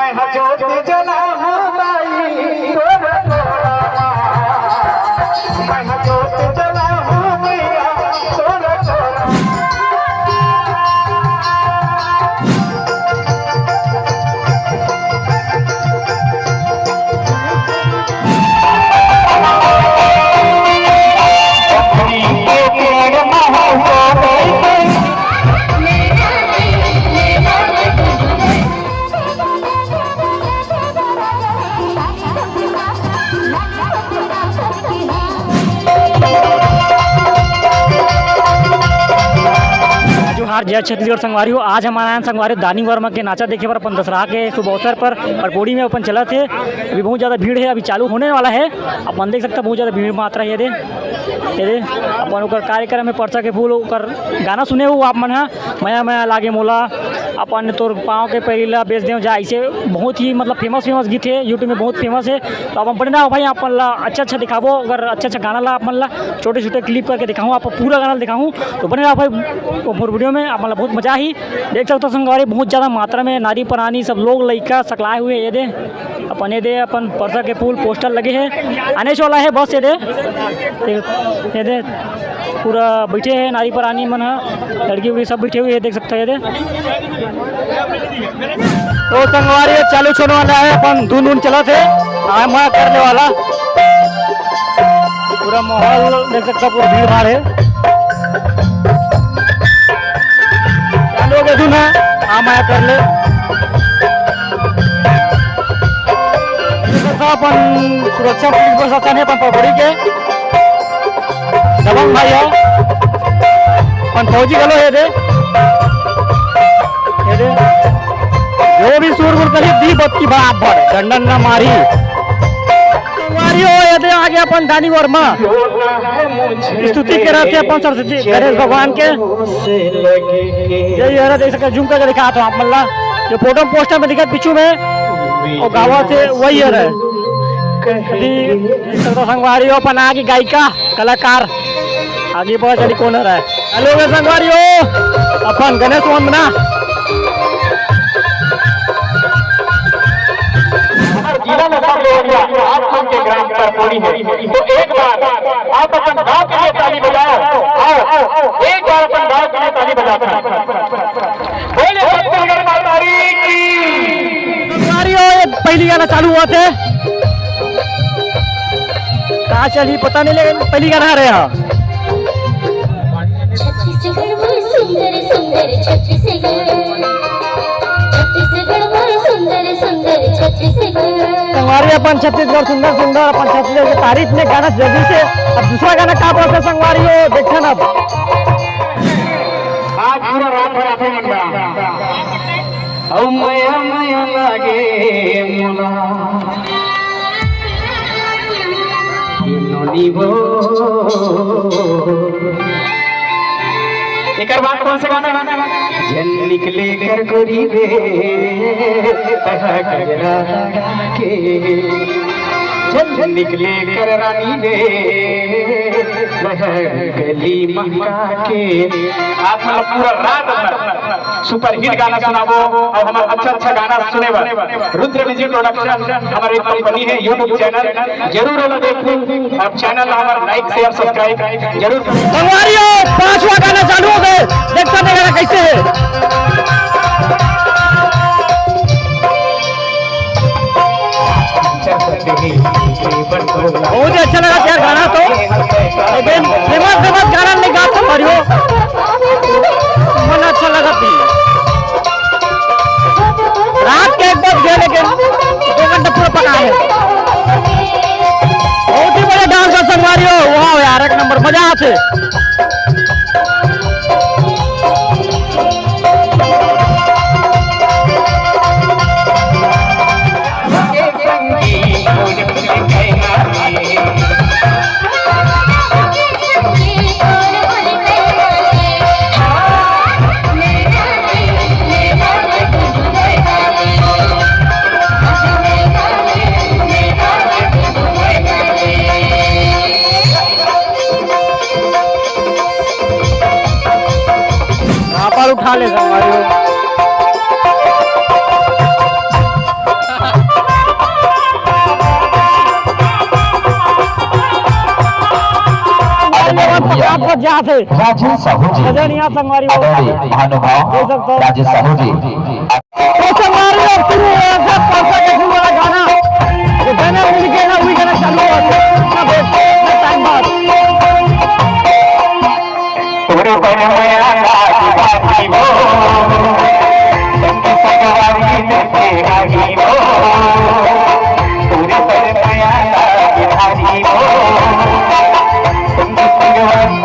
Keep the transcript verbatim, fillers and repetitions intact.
मैं जोत जलाऊं माई तोर तोरा, मैं जोत जलाऊं मैया तोर तोरा। जोहार, जय छत्तीसगढ़ संगवारी हो। आज हमन आयन संगवारी हो दानी वर्मा के नाचा देखे बर अपन दसरा के शुभ अवसर पर। और पौड़ी में अपन चलत हे, अभी बहुत ज्यादा भीड़ है, अभी चालू होने वाला है। अपन देख सकता बहुत ज्यादा भीड़ मात्रा है। ये दे, ये दे, अपन ओकर कार्यक्रम में परसा के फूल, ओकर गाना सुने हो आप मन ह, मया मया लागे मोला, अपन तोर पाँव के पैरी ला बेच देव जा, ऐसे बहुत ही मतलब फेमस फेमस गीत है, YouTube में बहुत फेमस है। तो अपन बने रहो भाई, अपन ला अच्छा अच्छा दिखाबो, अगर अच्छा अच्छा गाना ला अपन ला छोटे छोटे क्लिप करके दिखाऊँ, आप पूरा गाना दिखाऊँ। तो बने रहो भाई, वो मोर वीडियो में अपन ला बहुत मजा ही। देख सकते हो संगवारी, बहुत ज्यादा मात्रा में नारी परानी सब लोग लइका सकलाए हुए, ये दे अपन, ये दे अपन परसा के फूल पोस्टर लगे है, आने वाला है बस, ये दे, ये दे पूरा बैठे हैं नारी परानी मन ह, लड़की उड़की सब बैठे हुए हैं, देख सकते हो ये दे। तो संगवारी, ये चालू होने वाला है, अपन धुन धुन चलत है, आय मया करने वाला। पूरा माहौल देख सकते हो, पूरा भीड़ भाड़ है। चालू हो गया धुन ह, आय मया कर ले। देख सकते हो अपन सुरक्षा पुलिस प्रशासन है अपन पगड़ी के। दबंग भाई हो, अपन फौजी घलो हे दे, ये दे। जो भी सूर गुर कही दी बत्ती बराबर, डंडन न मारी। संगवारी हो, ये दे आगे अपन दानी वर्मा। स्तुति के रहते अपन सरस्वती गणेश भगवान के। ये, ये रहा, देख सकते हो, जूम करके दिखात हो आप मन ला। जो फोटो पोस्टर में दिखत पीछू में, वो गावत हे, वही हरे। अभी देख सकते हो संगवारी हो, अपन आगे गायिका, कलाकार, आगे पता चली कौन हरे। हेलो गे संगवारी हो, अपन गणेश वंदना। जिला नशा देवरिया, आप लोग के ग्राम पर पौड़ी है, तो एक बार आप अपन गांव के लिए ताली बजाओ। आओ, एक बार अपन गांव के लिए ताली बजाते हैं। बोले छत्तीसगढ़ माता की। संगवारी हो, ये पहली गाना चालू हुआ थे। कहाँ चली पता नहीं, लेकिन पहली गाना आ रहे हैं। छत्तीसगढ़ मोर सुंदर सुंदर छत्तीसगढ़, छत्तीसगढ़ मोर सुंदर सुंदर छत्तीसगढ़। संगवारी अपन छत्तीसगढ़ सुंदर सुंदर, अपन छत्तीसगढ़ के तारीफ में गाना जल्दी से। अब दूसरा गाना का बोलते संगवारी हो, देखा ना। आज पूरा रात भर आप ही मन बना। अउ मया मया लागे मोला, ये नोनी वो। एकर बाद कौन से गाना? झन निकले कर गोरी रे, तहा गजरा लगा के। झन निकले कर रानी रे, वह गली महका के। आप मतलब पूरा रात भर सुपरहिट गाना सुनाबो अउ हमर अच्छा अच्छा गाना सुने बर रुद्र म्यूजिक प्रोडक्शन हमर एक कंपनी है, YouTube चैनल जरूर ओला देखू अउ चैनल ला हमर लाइक शेयर सब्सक्राइब जरूर करू। संगवारी हो, पांचवा गाना चालू हो गए, देखता नहीं गाना कैसे है। बहुत ही अच्छा लगा यार गाना तो, लेकिन फेमस फेमस गाना नहीं गा सकता रियो, मन अच्छा लगा थी। रात के एक बज गया लेकिन दो घंटा पूरा पका है। बहुत ही बड़ा डांस है संगवारी हो, वाह यार एक नंबर मजा आते। झापड़ उठा ले संगवारी हो। आपको जात हे। राजेश साहू जी, आदरणीय संगवारी हो। आदरणीय महानुभाव देख सकते हो। राजेश साहू जी। तो संगवारी हो, शुरू हो गया परसा के शुरू वाला गाना। ये गाना उनके ना, वही गाना चालू हुआ था। इतना देर, इतना टाइम बाद। तोरे पर मया लागी भारी हो, संग संगवारी में तेरा ही हो। तोरे पर मया लागी भारी हो, संग संगवारी